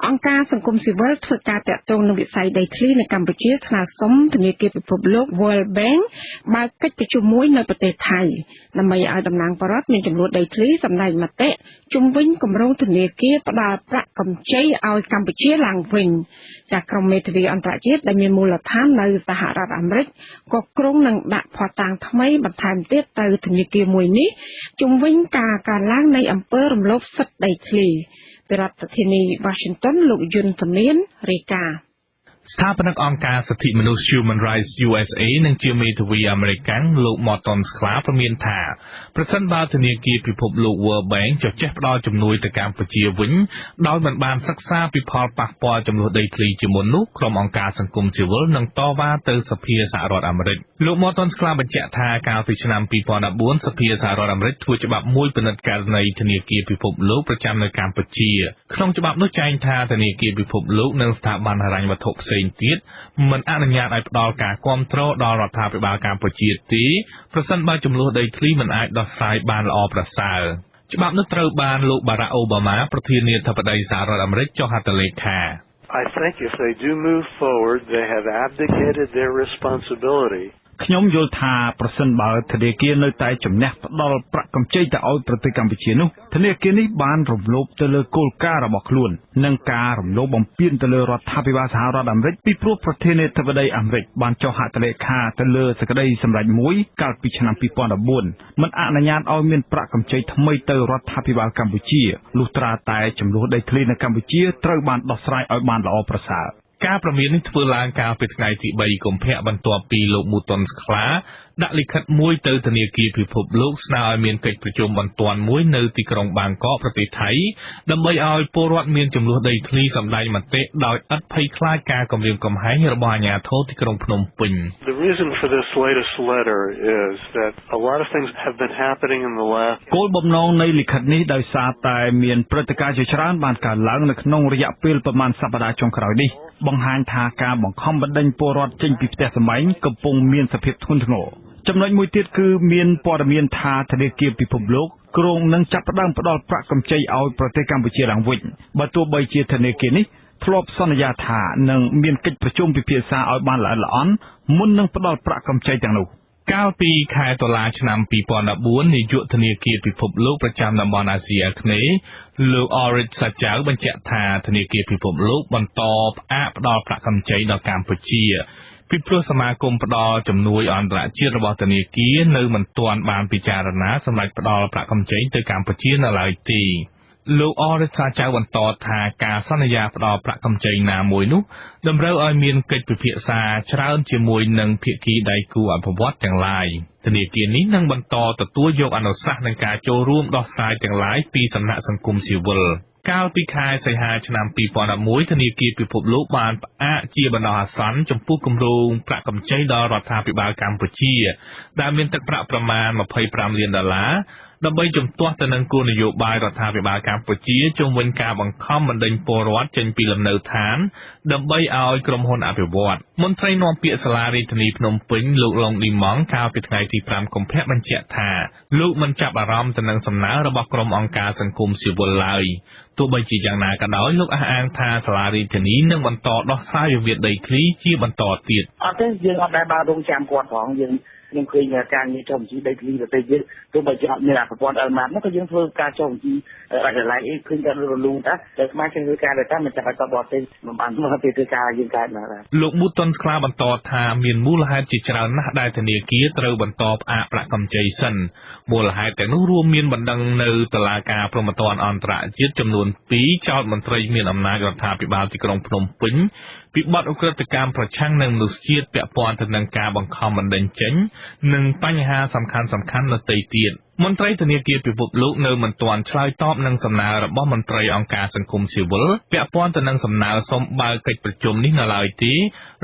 អង្គការសង្គមស៊ីវិលធ្វើការទាក់ទងនឹងវិស័យដីធ្លីនៅកម្ពុជា ស្នើសុំធនាគារពិភពលោក World Bank បើកកិច្ចប្រជុំមួយនៅប្រទេសថៃ ដើម្បីឲ្យតំណាងពលរដ្ឋមានជម្លោះដីធ្លីសម្ដែងមតិជុំវិញគម្រោងធនាគារផ្ដល់ប្រាក់កម្ចីឲ្យកម្ពុជាឡើងវិញ។ ក្រុមមេធាវីអន្តរជាតិដែលមានមូលដ្ឋាននៅសហរដ្ឋអាមេរិក ក៏គ្រោងនឹងដាក់ភស្តុតាងថ្មីបន្ថែមទៀតទៅធនាគារមួយនេះ ជុំវិញការកើនឡើងនៃអំពើរំលោភសិទ្ធិដីធ្លី។ ពីរដ្ឋធានី Washington លោក យុន សាមៀន រាយការណ៍។ ស្ថាបនិកអង្គការសិទ្ធិមនុស្ស Human Rights USA និងជាមេធាវីអាមេរិកាំង លោក Morton Sklar ព្រមានថា ប្រសិនបើធនាគារពិភពលោក World Bank ចចេះផ្ដល់ជំនួយទៅកម្ពុជាវិញ ដោយមិនបានសិក្សាពីផលប៉ះពាល់ជម្លោះដីធ្លីជាមុននោះ ក្រុមអង្គការសង្គមស៊ីវិលនឹងតវ៉ាទៅសភាសហរដ្ឋអាមេរិក។ លោក Morton Sklar បញ្ជាក់ថា កាលពីឆ្នាំ2014 សភាសហរដ្ឋអាមេរិកធ្វើច្បាប់មួយពិនិត្យករណីធនាគារពិភពលោកប្រចាំនៅកម្ពុជា។ ក្នុងច្បាប់នោះចែងថា ធនាគារពិភពលោកនិងស្ថាប័នហិរញ្ញវត្ថុផ្សេងទៀត មិនអនុញ្ញាតឲ្យផ្ដល់ការគាំទ្រដល់រដ្ឋាភិបាលកម្ពុជាទេ ប្រសិនបើជម្លោះដីធ្លីមិនអាចដោះស្រាយបានល្អប្រសើរ។ ច្បាប់នោះត្រូវបានលោកបារ៉ាក់ អូបាម៉ា ប្រធានាធិបតីសហរដ្ឋអាមេរិក ចុះហត្ថលេខា។ I think if they do move forward, they have abdicated their responsibility. ខ្ញុំយល់ថា ប្រសិនបើធនាគារនៅតែជម្នះផ្ដល់ប្រាក់កម្ចីទៅឲ្យប្រទេសកម្ពុជានោះ ធនាគារនេះបានរំលោភទៅលើគោលការណ៍របស់ខ្លួន និងការរំលោភបំពានទៅលើរដ្ឋាភិបាលសហរដ្ឋអាមេរិក ពីព្រោះប្រធានាធិបតីអាមេរិកបានចុះហត្ថលេខាទៅលើសេចក្តីសម្រេចមួយកាលពីឆ្នាំ2014 មិនអនុញ្ញាតឲ្យមានប្រាក់កម្ចីថ្មីទៅរដ្ឋាភិបាលកម្ពុជា លុះត្រាតែជម្លោះដីធ្លីនៅកម្ពុជាត្រូវបានដោះស្រាយឲ្យបានល្អប្រសើរ។ ការព្រមាននេះធ្វើឡើងកាលពីថ្ងៃទី3 កុម្ភៈ បន្ទាប់ពីលោកមូតុន ស្ក្លា ដាក់លិខិតមួយទៅធនាគារពិភពលោក ស្នើឲ្យមានកិច្ចប្រជុំបន្ទាន់មួយនៅទីក្រុងបាងកក ប្រទេសថៃ ដើម្បីឲ្យពលរដ្ឋមានជម្លោះដីធ្លីសម្ដែងមតិដោយឥតភ័យខ្លាចការគំរាមកំហែងរបស់អាជ្ញាធរទីក្រុងភ្នំពេញ។ The reason for this latest letter is that a lot of things have been happening in the last គោលបំណងនៃលិខិតនេះ ដោយសារតែមានព្រឹត្តិការណ៍ជាច្រើនបានកើតឡើងនៅក្នុងរយៈពេលប្រមាណសប្តាហ៍ចុងក្រោយនេះ បង្ហាញថាការបង្ខំបណ្តេញពលរដ្ឋចេញពីផ្ទះសម្បែងកំពុងមានសភាពធ្ងន់ធ្ងរ។ ចំណុចមួយទៀត គឺមានព័ត៌មានថា ធនាគារពិភពលោកគ្រោងនឹងចាប់ផ្ដើមផ្ដល់ប្រាក់កម្ចីឲ្យប្រទេសកម្ពុជាឡើងវិញ បើទោះបីជាធនាគារនេះធ្លាប់សន្យាថានឹងមានកិច្ចប្រជុំពិភាក្សាឲ្យបានល្អិតល្អន់ មុននឹងផ្ដល់ប្រាក់កម្ចីទាំងនោះ។ កាលពីខែតុលាឆ្នាំ2014 នាយកធនាគារពិភពលោកប្រចាំតំបន់អាស៊ីអាគ្នេយ៍ លោក Orit Sajau បញ្ជាក់ថា ធនាគារពិភពលោកបន្តផ្អាកផ្ដល់ប្រាក់កម្ចីដល់កម្ពុជា ពីព្រោះសមាគមផ្ដល់ជំនួយអន្តរជាតិរបស់ធនាគារនៅមិនទាន់បានពិចារណាសម្រេចផ្ដល់ប្រាក់កម្ចីទៅកម្ពុជានៅឡើយទេ។ លោកអរិទ្ធសាចៅបន្តថា ការសន្យាផ្ដល់ប្រាក់កម្ចីណាមួយនោះ តម្រូវឲ្យមានកិច្ចពិភាក្សាច្រើនជាមួយនឹងភាគីដៃគូអភិវឌ្ឍទាំងឡាយ។ ធនាគារនេះនឹងបន្តទទួលយកអនុសាសន៍និងការចូលរួមដោះស្រាយទាំងឡាយពីសំណាក់សង្គមស៊ីវិល។ កាលពីខែសីហាឆ្នាំ2011 ធនាគារពិភពលោកបានផ្អាកជាបណ្ដោះអាសន្នចំពោះគម្រោងប្រាក់កម្ចីដល់រដ្ឋាភិបាលកម្ពុជា ដែលមានទឹកប្រាក់ប្រមាណ25លានដុល្លារ ដើម្បីជំទាស់ទៅនឹងគោលនយោបាយរដ្ឋាភិបាលកម្ពុជាជុំវិញការបង្ខំបណ្តេញពលរដ្ឋចេញពីលំនៅឋាន ដើម្បីឲ្យក្រុមហ៊ុនអភិវឌ្ឍ។ មន្ត្រីនាំពាក្យសាលារាជធានីភ្នំពេញ លោកឡុងឌីម៉ង់ កាលពីថ្ងៃទី5 កុម្ភៈ បញ្ជាក់ថា លោកមិនចាប់អារម្មណ៍ទៅនឹងសំណើរបស់ក្រុមអង្គការសង្គមស៊ីវិលឡើយ។ ទោះបីជាយ៉ាងណាក៏ដោយ លោកអះអាងថា សាលារាជធានីនឹងបន្តដោះស្រាយវិវាទដីធ្លីជាបន្តទៀត។ អត់ទេ យើងអត់ដែលបានរងចាំគាត់ផង។ យើងខ្ញុំឃើញការងារចុះបញ្ជីដីធ្លីប្រទេសយើង ទោះបីជាអត់មានប្រព័ន្ធ LMAP នោះ ក៏យើងធ្វើការចុះបញ្ជីដាច់ដោយឡែកអី ឃើញតែរលូនតាតែខ្មែរចេះធ្វើការ តែមិនចាំបាច់តបទេ មិនបានមកទេ ធ្វើការយើងកើតមក។ លោកមូតុនស្ក្លាបន្តថា មានមូលហេតុជាច្រើនណាស់ដែលធនាគារត្រូវបន្តផ្អាកប្រាក់កម្ចីសិន។ មូលហេតុទាំងនោះរួមមាន បណ្ដឹងនៅតុលាការព្រហ្មទណ្ឌអន្តរជាតិចំនួន2 ចោទមន្ត្រីមានអំណាចរដ្ឋាភិបាលទីក្រុងភ្នំពេញពីបទឧក្រិដ្ឋកម្មប្រឆាំងនឹងមនុស្សជាតិ ពាក់ព័ន្ធទៅនឹងការបង្ខំបណ្តេញចេញ និងបញ្ហាសំខាន់ៗដទៃទៀត។ មន្ត្រីធនាគារពិភពលោកនៅមិនទាន់ឆ្លើយតបនឹងសំណើរបស់មន្ត្រីអង្គការសង្គមស៊ីវិល ពាក់ព័ន្ធទៅនឹងសំណើសុំបើកកិច្ចប្រជុំនេះនៅឡើយទេ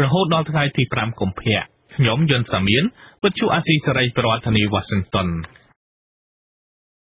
រហូតដល់ថ្ងៃទី5 កុម្ភៈ។ ខ្ញុំយុនសាមៀន វិទ្យុអាស៊ីសេរី ប្រធានាធិបតីវ៉ាស៊ីនតោន។